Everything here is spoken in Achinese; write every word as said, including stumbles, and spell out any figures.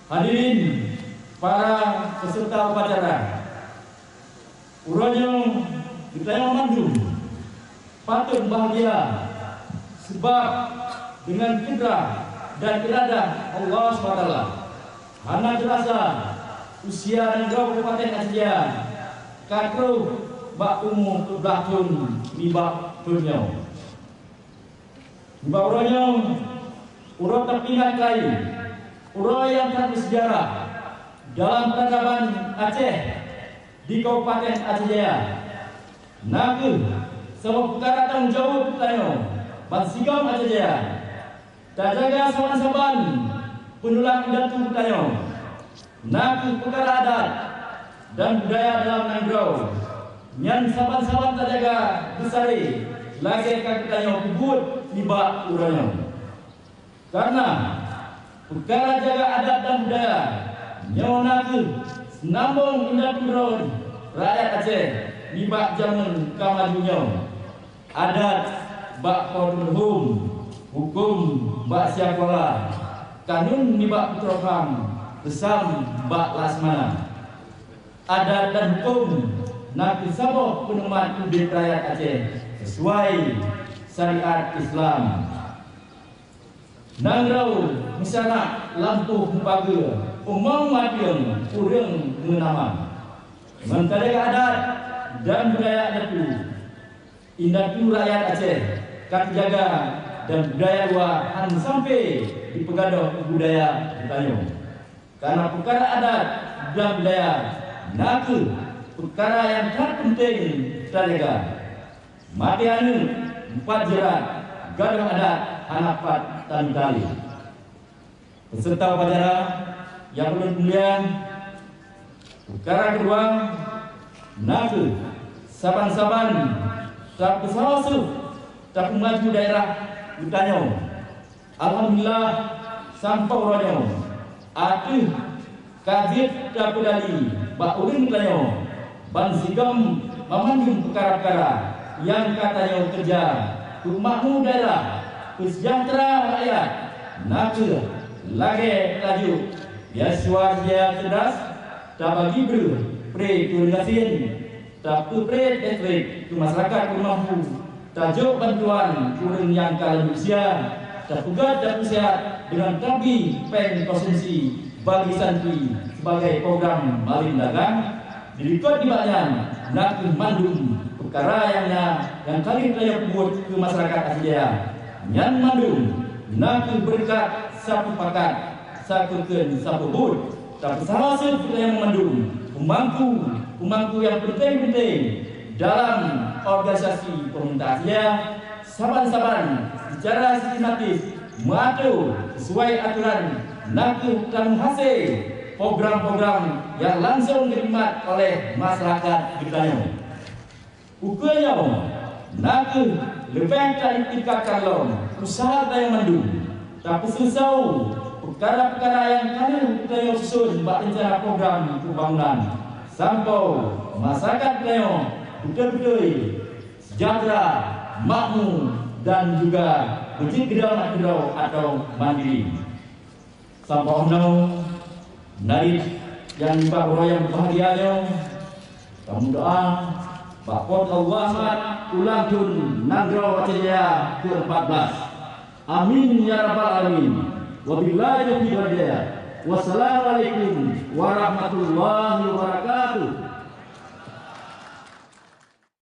Hadirin para peserta upacara, uroe nyoe geutanyoe mandum patôt bahgia sebab deungon kudrah dan iradah Allah subhanahu wa taala, hana teurasa usia nanggroe Kabupaten Aceh Jaya ka troh bak umu peuet blah thon nibak thon nyoe. Nibak uroe nyoe, uroe tapeuingat keuhai uroe nyang that meusejarah dalam peuradaban Aceh di Kabupaten Aceh Jaya, na kheueh saboh peukara tanggong jaweueb geutanyoe bansigom Aceh Jaya. Tajaga saban-saban peunulang indatu geutanyoe, na kheueh peukara adat dan budaya dalam nanggroe. Nyan saban-saban tajaga beusaré lagée ka geutanyoe peubuet nibak uroe nyoe. Kareuna peukara jaga adat dan budaya nyoe na kheueh seunambong indatu droe rakyat Aceh nibak jamén ka maju nyoe. Adat bak Po Teu Leuhom, huköm bak Syiah Kuala, kanun nibak Putroe Phang, reusam bak Laksamana. Adat dan huköm na kheueh saboh peuneumat udeb rakyat Aceh sisuai syariat Islam. Nanggroe meusanak lampôh meupageue, umong mateueng ureuëng meunama. Ngon tajaga adat dan budaya indatu, indatu rakyat Aceh ka teujaga dan budaya luwa hana sampai jipeugadôh keu budaya geutanyoe. Kareuna peukara adat dan budaya na kheueh peukara nyang that peunteng tajaga. Maté aneuëk, meupat jeurat, gadôh adat hana pat tamita lé. Peuseureuta upacara nyang ulôn mulia, peukara keudua na kheueh saban-saban tapeusawa seuh tapeumaju daerah geutanyoe. Alhamdulillah, sampoe uroe nyoe ateueh ka jeuet tapeudali bak ureuëng tanyoe bansigom banmandum peukara-peukara nyang ka tanyoe keureuja keu makmu daerah, keu seujahteura rakyat, na kheueh lagée tajuk biasiswa seudia ceudas, tabagi breueh pré keu ureuëng gasien, tapeupreh listrik keu masyarakat ureuëng mampu, tajok bantuan keu ureuëng nyang ka lanjut usia, tapeugét dan peusihat deungon tabi péng konsumsi bagi santri sibagai program malém dagang. Dilikot nibak nyan na kheueh mandum peukara nyang na nyang ka lheueh tanyoe peubuet keu masyarakat Aceh Jaya. Nyan mandum na kheueh beureukat sapeue pakat, sapeue kheun, sapeue buet. Tapeusawa seuh geutanyoe mandum, peumangku, peumangku nyang peunteng-peunteng dalam organisasi pemerintah Aceh Jaya, saban-saban seucara sistematis meuatur sisuai atoran na kheueh tameuhase program-program nyang langsong geunikmat oleh masyarakat geutanyoe. Ukeue nyoe na kheueh leubeh tatingkatkan lom useuha geutanyoe mandum, tapeuseusau peukara-peukara nyang ka lheueh geutanyoe susun bak reuncana program pembangunan, sampoe masyarakat geutanyoe beutôi-beutôi seujahteura, makmu dan juga beujeuet keu droe ateueh droe atau mandiri. Sampoe 'oh noe, nariet nyang nibak uroe nyang mubahgia nyoe, tameudoa bak Po teu Allah ulang thon nanggroe Aceh Jaya keumpat blaih. Amin ya rabbal alamin. Wabillahi taufiq wal hidayah. Wassalamualaikum warahmatullahi wabarakatuh.